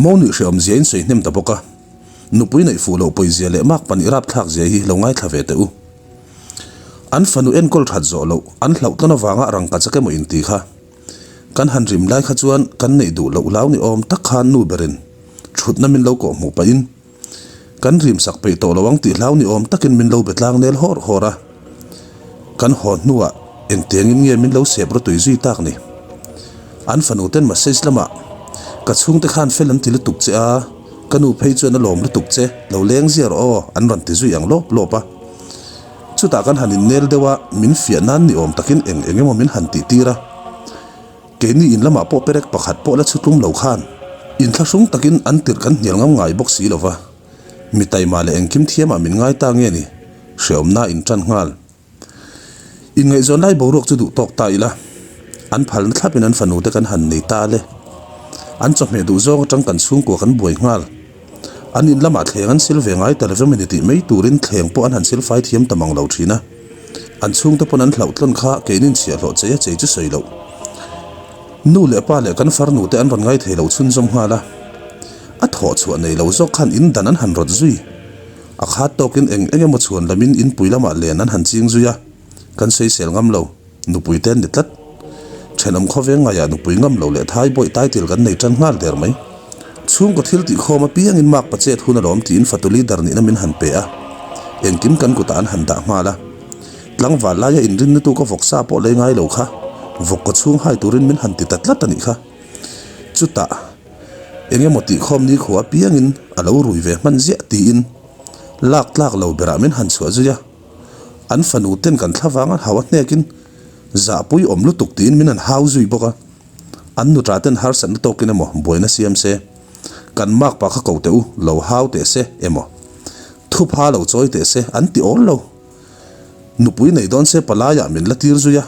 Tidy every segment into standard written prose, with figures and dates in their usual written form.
Mo nuih hrehawm zia in sawi hnem ta bawk a, nupui neih fuh loh pawizia leh mak pahnih rapthlak zia hi lo ngaithla ve teh u. An fanu enkawl that zawh loh an hlauh tlawn avanga rangka chak emaw inti kha. Kan han rim lai kha chuan kan neih duh loh hlau ni awm tak khan nu berin thutna min lo kawh hmuh pahin kan rim sak peih tawh lo ang tih hlau ni awm takin min lo be tlang nel hawr hawr a. Kan haw hnuah engtiangin nge min lo sep rawtui zui tak ni? An fanu ten message lamah ka chhungte khan fel an ti lutuk che a, ka nu phei chuan a lawm lutuk che, lo leng zia rawh aw an rawn ti zui ang lawp lawp a. Chutah kan han innel deuh a, min fiah nan ni awm takin eng eng emaw min han tih tir a. Keini in lamah pawh perek pakhat pawh la chhutlum lo khan inthlahrung takin an tirh kan hnial ngam ngai bawk si lo va. Mi taima leh engkim thiamah min ngai ta nge ni? Hreawmna in tan nghal. Inngaihzawn lai boruak chu duh tawk ta ila, an phalna thlapin an fanu te kan han nei ta le. An chawhmeh duh zawng atang kan chhungkua kan buai nghal. An in lamah thleng an sil ve ngai ta love mawni tih mai turin thleng pawh an han sil fai thiam ta mang lo thin a. An chhungte pawn an hlauh tlawn kha keinin chhiahhlawh chei a chei chu sawi loh. Nu leh pa leh kan farnu te an rawn ngai thei lo chhunzawm nghal a. A thawh chhuah nei lo zawk khan in dan an han rawt zui. A khat tawkin eng eng emaw chhuan lamin inpui lamah len an han ching zui a, kan sawisel ngam lo, nupui te an ni tlat. Thenawm khawveng ngaiah nupui ngam lo leh thai bawih taitil kan nei tan nghal der mai. Chhungkaw thil tih khawm apiangin mak pa chet hun alawm tiin fatu leader nihna min han pe a, engkim kan kutah an han dah nghal a. Tlangval laia inrinna tu ka vawksa pawh lei ngai lo kha, vawk kaw chhung hai turin min han ti ta tlat a nih kha. Chutah. Eng emaw tih khawm ni khua apiangin a lo rui ve hman ziah tiin lak tlak lo berah min han chhuah zui a, an fanu ten kan thlavang an hau a hnekin zahpui awm lutuk tiin min han hau zui bawk a, an nuṭa ten harsatna tawkin emaw buaina siam se, kan makpa kha ko teh u lo hau teh se emaw thupha lo chawi teh se an ti awl lo. Nupui nei dawn se palaiah min la tir zui a.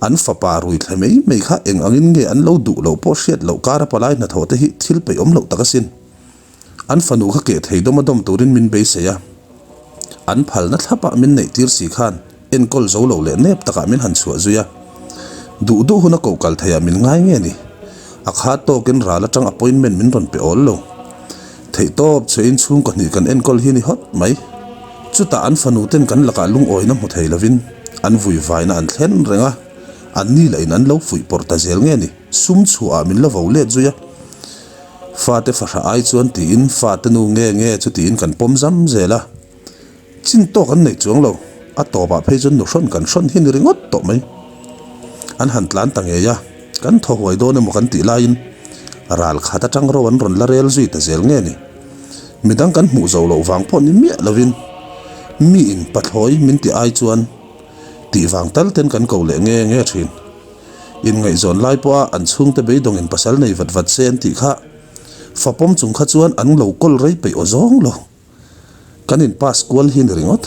An fapa rui thle mai mai kha eng angin nge an lo duh loh pawh hriat loh kara palai hnathawh te hi thil peih awm loh tak asin. An fanu kha keh thei dawm a dawm turin min beisei a. An phalna thlapah min neih tir si khan enkawl zo lo leh nep takah min han chhuah zui a. Duh duh huna koh kal theiah min ngai nge ni? A kha tawkin ral atang appointment min rawn pe awl lo. Theihtawp che in chhungkaw hnih kan enkawl hi ni hawt mai. Chutah an fanu ten kan lakah lungawina hmu thei lovin an vui vaina an thlen reng a, an ni lah in an lo fuih pawrh ta zel nge ni, sum chhuah ah min la vo let zui a. Fate fahrah ai chuan tiin fate nu nge nge chu tiin kan pawm zam zel a, chin tawk an nei chuang lo, a tawpah phei chuan nu hrawn kan hrawn hi ni ringawt tawh mai. An han tlan ta ngei a, kan thaw huai dawn emaw kan tih laiin ral khat atang ro an rawn la rel zui ta zel nge ni. Midang kan hmuh zo loh vang pawh ni miah lovin mi in pathlawi min ti ai chuan tih vang tal ten kan ko leh nge nge thin. Inngaihzawn lai pawha an chhungte beidawngin pasal nei vat vat se an tih kha fapawm chung kha chuan an lo kawl rei peih aw zawng lo. Kan in pass kual hi ni ringawt.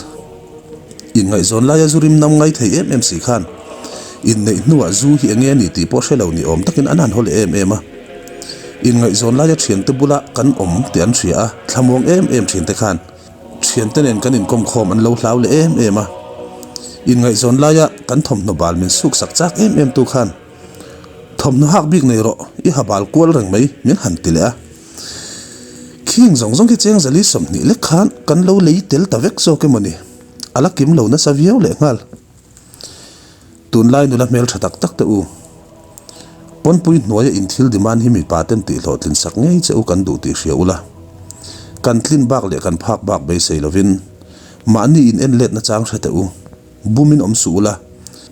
Inngaihzawn laia zu rim nam ngai thei em em si khan inneih hnuah zu hi enge a ni tih pawh hre lo ni awm takin an han haw leh em em a. Inngaihzawn laia thiante bula kan awm tih an hria a, thlamuang em em thiante khan thiante nen kan inkawm khawm an lo hlau leh em em a. Inngaihzawn laia kan thawmhnaw bal min suk sak chak em em tu khan thawmhnaw hak bik nei rawh, i ha bal kual reng mai min han ti leh a. Khing zawng zawng khi cheng zali 20 lek khan kan lo lei tel ta vek zawk emaw ni? A la kim lo nasa viau leh nghal. Tunlai nula hmel tha tak tak te u. Pawnpui hnuaia in thil demand hi mipa ten tih hlawhtlin sak ngei che u kan duh tih hria ula. Kan tlin bak leh kan phak bak beisei lovin mahni in en letna chang hre teh u. Bumin awm suh ula.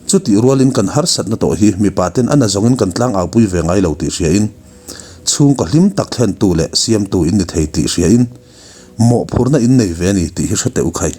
Chutih rualin kan harsatna tawh hi mipa ten a na zawngin kan tlang aupui ve ngai lo tih hria in Chhungkaw hlim tak thlentu leh siamtu in ni thei tih hriain mawhphurhna in nei ve a ni tih hi hre teh u khai.